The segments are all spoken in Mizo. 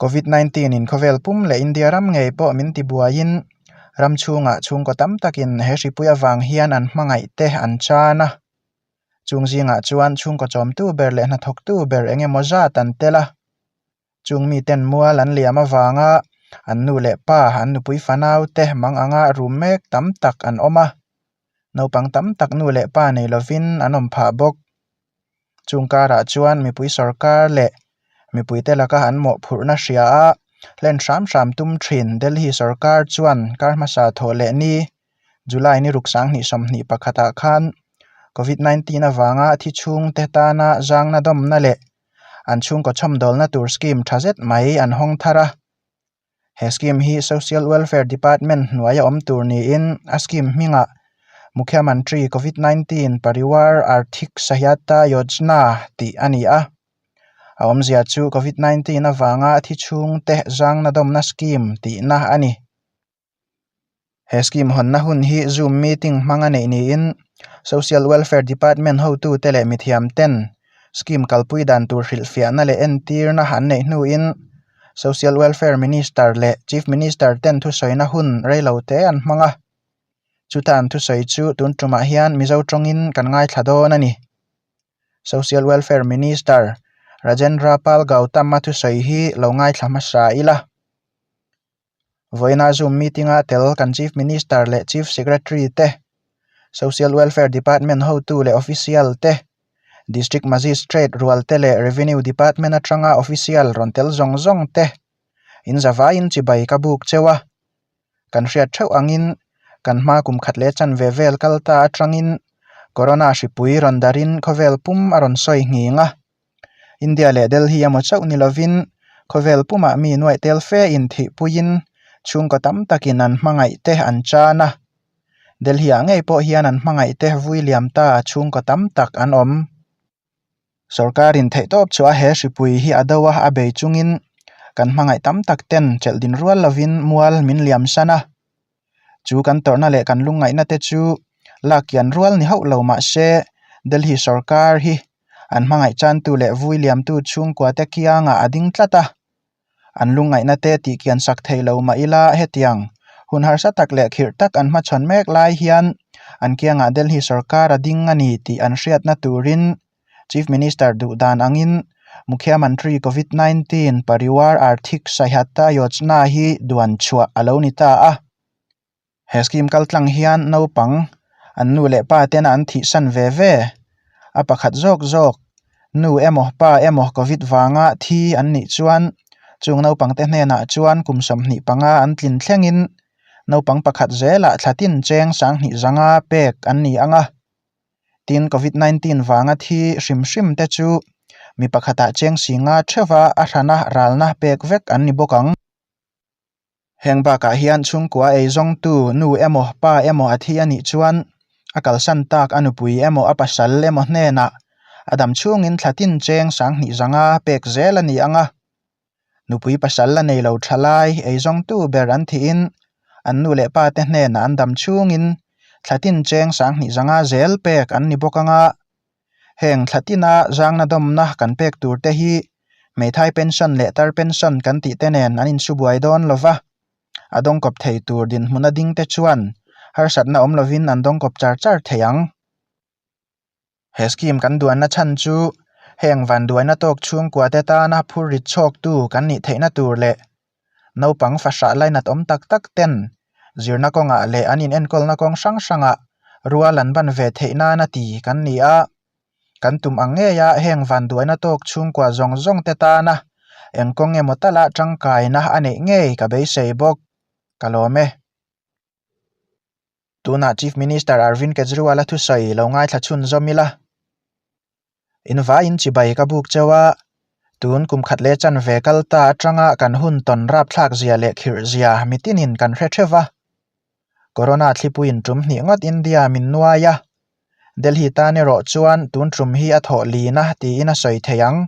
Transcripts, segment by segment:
Covid 19 in khawvel pum leh India ram ngei pawh min tibuaiin ram chhungah chhungkaw tam takin he hripui avang hian an hmangaih te an chan a. Chung zingah chuan chhungkaw chawmtu ber leh hnathawktu ber eng emaw zat an tel a. Chung miten mual an liam avanga an nu leh pa, an nupui fanau te mang anga rum mek tam tak an awm a. Naupang tam tak nu leh pa nei lovin an awm phah bawk. Chung karah chuan mipui sorkar leh mipuite laka an mawhphurhna hria a, hlen hram hram tum thin Delhi sorkar chuan kar hmasa thawh leh ni July ni ruk 2021 ah khan Covid 19 avanga thi chhungte tana zangna dawmna leh an chhungkaw chhawmdawlna tur scheme tha zet mai an hawng thar a. He scheme hi Social Welfare Department hnuaia awm tur niin a scheme hmingah Mukhyamantri Covid 19 Parivar Arthik Sahayata Yojana tih a ni a. A awmzia chu Covid 19 avanga thi chhungte zangna dawmna scheme tihna a ni. He scheme hawnna hun hi Zoom meeting hmanga neih niin Social Welfare Department hotute leh mithiam ten scheme kalpui dan tur hrilhfiahna leh entirna an neih hnuin Social Welfare Minister leh Chief Minister ten thusawina hun reilote an hmang a. Chuta an thusawi chu tun tumah hian Mizo tawngin kan ngaithla dawn a ni. Social Welfare Minister Rajendra Pal Gautam-a thusawi hi lo ngaithla hmasa ila. Vawiina Zoom meeting-a tel kan Chief Minister leh Chief Secretary te, Social Welfare Department hotu leh official te, District Magistrate rual te leh Revenue Department atanga official rawn tel zawng zawng te in zavaiin chibai ka buk cheu a. Kan hriat theuh angin kan hma kum khat leh chanve vel kal ta atangin Corona hripui rawn darin khawvel pum a rawn sawi nghing a. India leh Delhi emaw chauh ni lovin khawvel pumah mi nuaih tel fe in thihpuiin chhungkaw tam takin an hmangaih te an chan a. Delhi ah ngei pawh hian an hmangaih te vui liam ta chhungkaw tam tak an awm. Sorkarin theihtawp chu a he hripui hi a do a, a bei chungin kan hmangaih tam tak ten chelh din rual lovin mual min liam san a. Chu kan tawrhna leh kan lungngaihna te chu lak kian rual ni hauh lo mah se Delhi sorkar hi an hmangaih chantu leh vui liamtu chhungkua te kiangah a ding tlat a. An lungngaihna te tih kian sak thei lo mah ila hetiang hun harsa tak leh khirh tak an hmachhawn mek lai hian an kiangah Delhi sorkar a ding a ni tih an hriatna turin Chief Minister duh dan angin Mukhyamantri Covid 19 Parivar Arthik Sahayata Yojana hi duan chhuah a lo ni ta a. He scheme kal tlang hian naupang an nu leh pa tena an thih san ve ve. A pakhat zawk zawk nu emaw pa emaw covid vanga thi an nih chuan chung naupang te hnenah chuan kum 25 an tlin thlengin naupang pakhat zelah thla tin cheng 20 zanga pek an ni ang a. Tin covid 19 vanga thi hrim hrim te chu mi pakhatah cheng singa theuha a hrana ralna pek vek an ni bawk ang. Heng bakah hian chhungkua ei zawngtu nu emaw pa emaw a thi a nih chuan a kalsan tak a nupui emaw a pasal emaw hnenah a dam chhungin thla tin cheng 20 zanga pek zel a ni ang a. Nupui pasal la nei lo tha lai ei zawngtu ber an thihin an nu leh pa te hnenah an dam chhungin thla tin cheng 20 zanga zel pek an ni bawk ang a. Heng thla tina zangna dawmna kan pek tur te hi hmeithai pension leh tar pension kan tih te nen an insubuai dawn lo va, a dawngkawp thei tur dinhmuna ding te chuan harsatna awm lovin an dawngkawp char char thei ang. He scheme kan duanna chhan chu heng vanduaina tawk chhungkua te tana phur rit chhawktu kan nih theihna tur leh naupang fahrah lainat awm tak tak ten zirna kawngah leh an inenkawlna kawng hrang hrangah rual an ban ve theih nana ti kan ni a. Kan tum ang ngei a heng vanduaina tawk chhungkua zawng zawng te tana eng kawng emaw tala tangkaina a neih ngei ka beisei bawk. Ka lawm e. Tunah Chief Minister Arvind Kejriwal a thusawi lo ngaithla chhunzawm ila. In vaiin chibai ka buk cheu a, tun kum khat leh chanve kal ta atanga kan hun tawn rapthlak zia leh khirh zia mitinin kan hre theuh va. Corona thlipuiin tum hnih ngawt India min nuai a, Delhi tan erawh chuan tun tum hi a thawh lina tiin a sawi thei ang.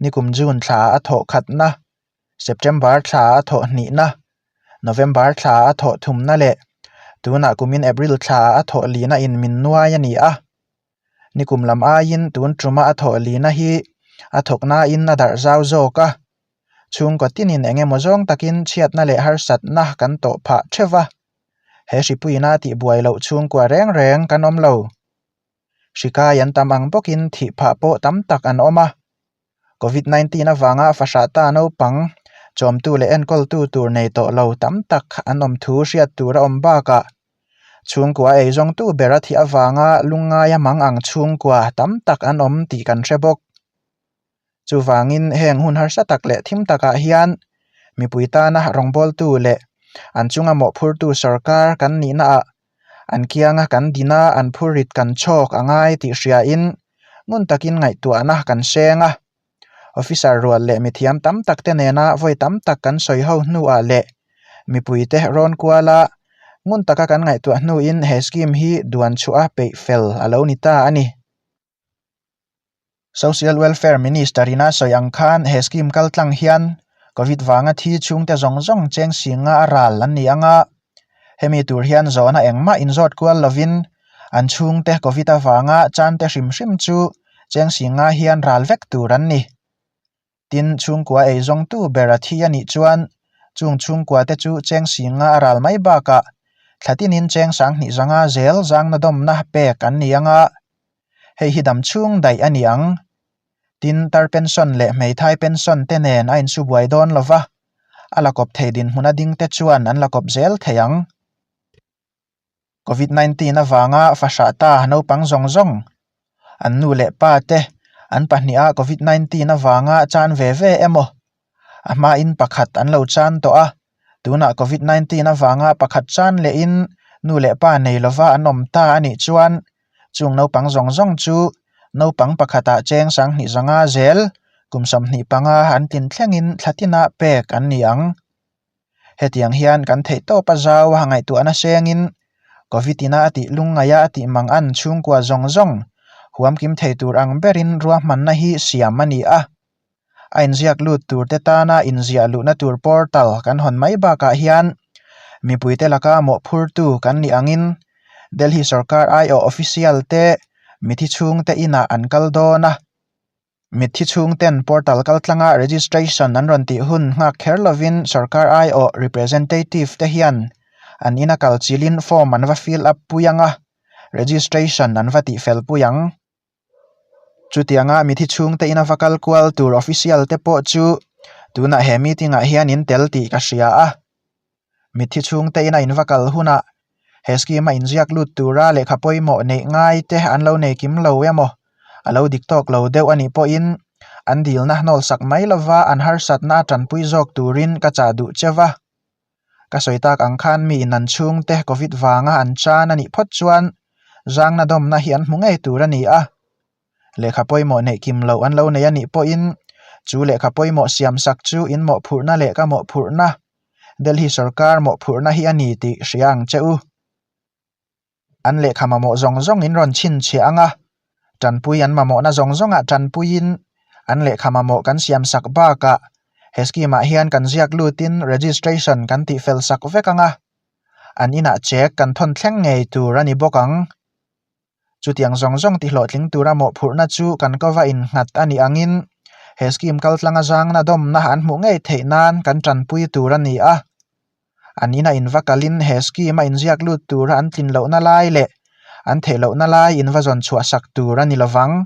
Nikum June thla a thawh khatna, September thla a thawh hnihna, November thla a thawh thumna leh tunah kumin April thla a thawh lina in min nuai a ni a. Nikum lam aiin tun tuma a thawh lina hi a thawk nain a darh zau zawk a. Chhungkaw tinin eng emaw zawng takin chhiatna leh harsatna kan tawh phah theuh va, he hripuina tihbuai loh chhungkua reng reng kan awm lo. Hrikai an tam ang bawkin thih phah pawh tam tak an awm a. Covid 19 avanga fahrah ta naupang chawmtu leh enkawltu tur nei tawh lo tam tak an awm thu hriat tur a awm bakah chhungkua eizawngtu ber a thih avanga lungngaia mang ang chhungkua tam tak an awm tih kan hre bawk. Chuvangin heng hun harsa tak leh thim takah hian mipui tana rawngbawltu leh an chunga mawhphurtu sorkar kan nihnaah an kianga kan dina an phurrit kan chhawk a ngai tih hriain ngun takin ngaihtuahna kan seng a. Officer rual leh mithiam tam tak te nena vawi tam tak kan sawi ho hnuah leh mipuite rawn kuala ngun taka kan ngaihtuah hnuin he scheme hi duan chhuah a peih fel a lo ni ta a ni. Social Welfare Minister ina sawi ang khan he scheme kal tlang hian Covid vanga thi chhungte zawng zawng cheng singa a ral an ni ang a, hemi tur hian zawhna engmah inzawt kual lovin an chhungte Covid avanga chante hrim hrim chu cheng singa hian ral vek tur an ni. Tin, chhungkua ei zawngtu ber a thi a nih chuan chung chhungkua te chu cheng singa a ral mai bakah thla tinin cheng sanghnih zanga zel zangna dawmna pek an ni ang a, hei hi dam chhung daih a ni ang. Tin, tar pension leh hmeithai pension te nen a insu buai dawn lo va, a la kawp thei dinhmun a ding te chuan an la kawp zel thei ang. Covid 19 avanga fahrah ta naupang zawng zawng, an nu leh pa te an pahniha Covid 19 avanga chan ve ve emaw a hmain pakhat an lo chan tawh a, tunah Covid 19 avanga pakhat chan lehin nu leh pa nei lova an awm ta a nih chuan chung naupang zawng zawng chu naupang pakhatah cheng sanghnih zanga zel kum 25 an tlin thlengin thla tinah pek an ni ang. Hetiang hian kan theih tawp a zau a ngaihtuahna sengin Covid ina a tih lungngaih a a tih mang an chhungkua zawng zawng huam kim thei tur ang berin ruahmanna hi siam a ni a. A inziak lut tur te tana inziah luhna tur portal kan hawn mai bakah hian mipuite laka mawhphurtu kan nih angin Delhi sorkar aiawh official te mithi chhungte inah an kal dawn a. Mitthi chhungten portal kaltlanga registration an rawn tih hun nghak kher lovin sorkar aiawh representative te hian an ina kal chilhin form an va fill up pui ang a, registration an va tihfel pui ang. Chutianga mithi chhungte ina va kal kual tur official te pawh chu tunah he meeting ah hian in tel tih ka hria a. Mithi chhungte ina in va kal hunah he scheme a inziak lut tura lehkha pawimawh neih ngai te an lo nei kim lo emaw a lo dik tawk lo deuh a nih pawhin an dilna hnawl sak mai lova an harsatna a tanpui zawk turin ka chah duh che va. Ka sawi tak ang khan mi in an chhungte Covid vanga an chan a nih phawt chuan zangna dawmna hi an hmu ngei tur a ni a. Lehkha pawimawh neih kim loh an lo nei a nih pawhin chu lehkha pawimawh siam sak chu in mawhphurhna leh ka mawhphurhna Delhi sorkar mawhphurhna hi a ni tih hria ang che u. An lehkha mamawh zawng zawng in rawn chhinchhiah ang a, tanpui an mamawhna zawng zawngah tanpuiin an lehkha mamawh kan siam sak bakah he scheme ah hian kan ziak lutin registration kan tihfel sak vek ang a, an inah check kan thawn thleng ngei tur a ni bawk ang. Chutiang zawng zawng tihlawhtling tura mawhphurhna chu kan kova innghat a nih angin he scheme kaltlanga zangna dawmna an hmuh ngei theih nan kan tanpui tur a ni a. An ina inva kalin he scheme a inziak lut tura an tlin lohna lai leh an theih lohna lai inva zawn chhuah sak tur a ni lovang.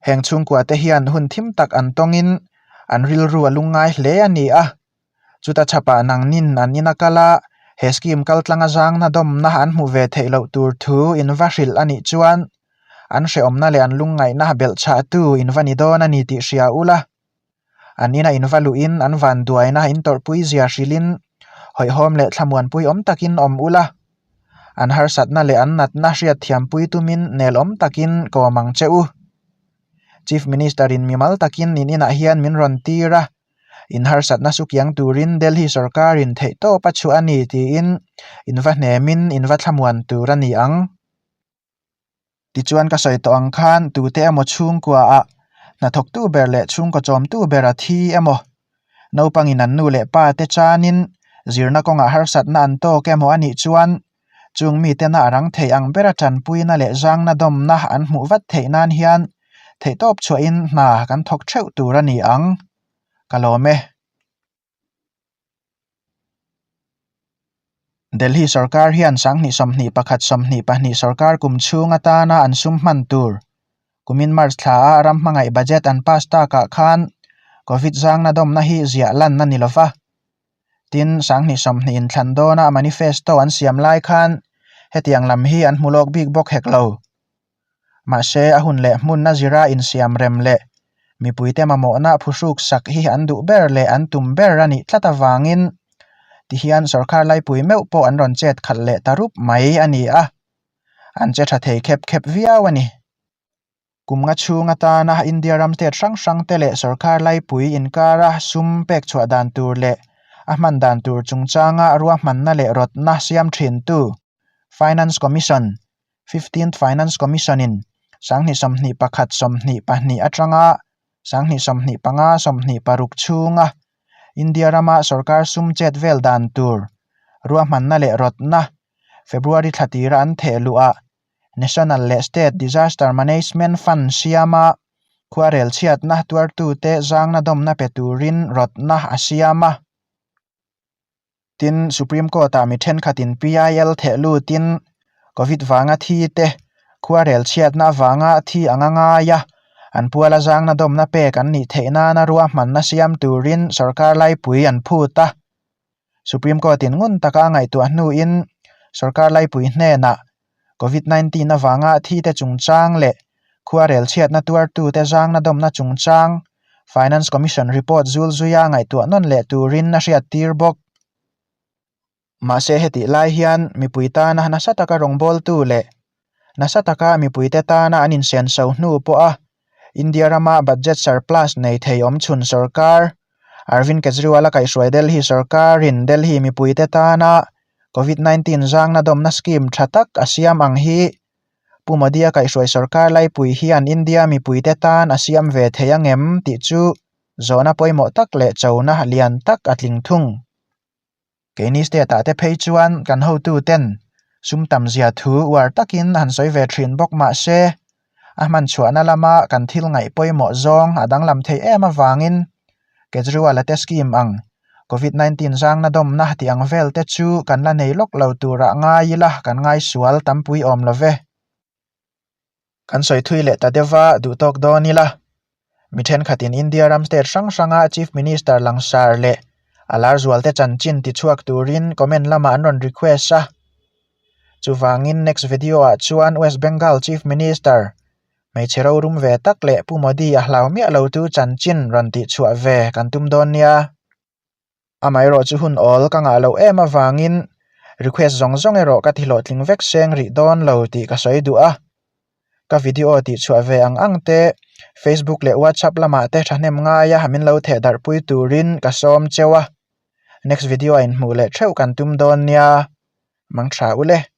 Heng chhungkua te hian hun thim tak an tawngin an rilru a lungngai hle a ni a. Chuta chhapah nangnin an ina kal a, he scheme kaltlanga zangna dawmna an hmuh ve theih loh tur thu inva hrilh a nih chuan an hrehawmna leh an lungngaihna belhchhahtu inva ni dawn a ni tih hria ula. An ina inva luhin an vanduaina intawrhpui zia hrilhin hawihhawm leh thlamuanpui awm takin awm ula. An harsatna leh an natna hriatthiampui tumin nel awm takin kawm ang che u. Chief Minister-in mimal takin in inah hian min rawn tir a, in harsatna sukiang turin Delhi sorkarin theihtawp a chhuah a ni tiin inva hnemin inva thlamuan tur a ni ang. Tichuan ka sawi tawh ang khan tute emaw chhungkuaah hnathawktu ber leh chhungkaw chawmtu ber a thi emaw, naupangin an nu leh pa te chanin zirna kawngah harsatna an tawk emaw a nih chuan chung mitena a rang theih ang bera tanpuina leh zangna dawmna an hmuh vat theih nan hian theihtawp chhuahin hna kan thawk theuh tur a ni ang. Ka lawm e. Delhi sorkar hian 2021 22 sorkar kum chhung atana an sum hman tur kumin March thla a ram hmangaih budget an pass takah khan Covid zangna dawmna hi ziah lan a ni lova. Tin, 2020 inthlan dawna manifesto an siam lai khan hetiang lam hi an hmu lawk bik bawk hek lo. Mahse, a hun leh hmun a zira insiam rem leh mipuite mamawhna phuhruk sak hi an duh ber leh an tum ber a nih tlat avangin tihian sorkar laipui meuh pawh an rawn chet khalh leh ta rup mai a ni a, an che tha thei khep khep viau a ni. Kum nga chhung atana India ram state hrang hrangte leh sorkar laipui inkara sum pek chhuah dan tur leh a hman dan tur chungchanga ruahmanna leh rawtna siam thintu Finance Commission Fifteenth Finance Commission-in 2021 22 atanga 2025 26 chhunga India rama sorkar sum chet vel dan tur ruahmanna leh rawtna February thla tira an theh luhah National leh State Disaster Management Fund siama khuarel chhiatna tuartute zangna dawmna pe turin rawtna a siam a. Tin, Supreme Court-ah mi thenkhatin PIL theh lutin Covid vanga thi te, khuarel chhiatna avanga thi anga ngai a, an puala zangna dawmna pek an nih theih nana ruahmanna siam turin sorkar laipui an phut a. Supreme Court-in ngun taka a ngaihtuah hnuin sorkar laipui hnenah Covid 19 avanga thite chungchang leh khuarel chhiatna tuartute zangna dawmna chungchang Finance Commission report zul zuia ngaihtuah nawn leh turin a hriattir bawk. Mahse hetih lai hian mipui tana nasa taka rawngbawltu leh nasa taka mipuite tana an insenso hnu pawha India rama budget surplus nei thei awmchhun sorkar Arvind Kejriwal-a kaihhruai Delhi sorkarin Delhi mipuite tana Covid 19 zangna dawmna scheme tha tak a siam ang hi Pu Modi-a kaihhruai sorkar laipui hian India mipuite tan a siam ve thei angem tih chu zawhna pawimawh tak leh chona lian tak a tling thung. Keini state ah te phei chuan kan hotu ten sum tam zia thu uar takin han sawi ve thin bawk mah se a hman chhuahna lama kan thil ngaih pawimawh zawng a danglam theih em avangin Kejriwal a te scheme ang Covid 19 zangna dawmna tih ang vel te chu kan la nei lawk lo turah ngai ila kan ngaisual tampui awm lo ve. Kan sawi thui leh ta deuh a, duh tawk dawn ila. Mi thenkhatin India ram state hrang hranga Chief Minister langsar leh a lar zualte chanchin tichhuak turin comment lamah an rawn request a. Chuvangin next video ah chuan West Bengal Chief Minister hmeichhe rorum ve tak leh Pu Modi a hlau miah lo tu chanchin rawn tihchhuah ve kan tum dawn nia. Amaherawh chu hun awl ka ngah loh em avangin request zawng zawng erawh ka ti hlawhtling vek seng rih dawn lo tih ka sawi duh a. Ka video tih chhuah ve ang ang te Facebook leh WhatsApp lamah te thahnem ngaia min lo theh darh pui turin ka sawm cheu a. Next video a inhmuh leh theuh kan tum dawn nia. Mang tha u le.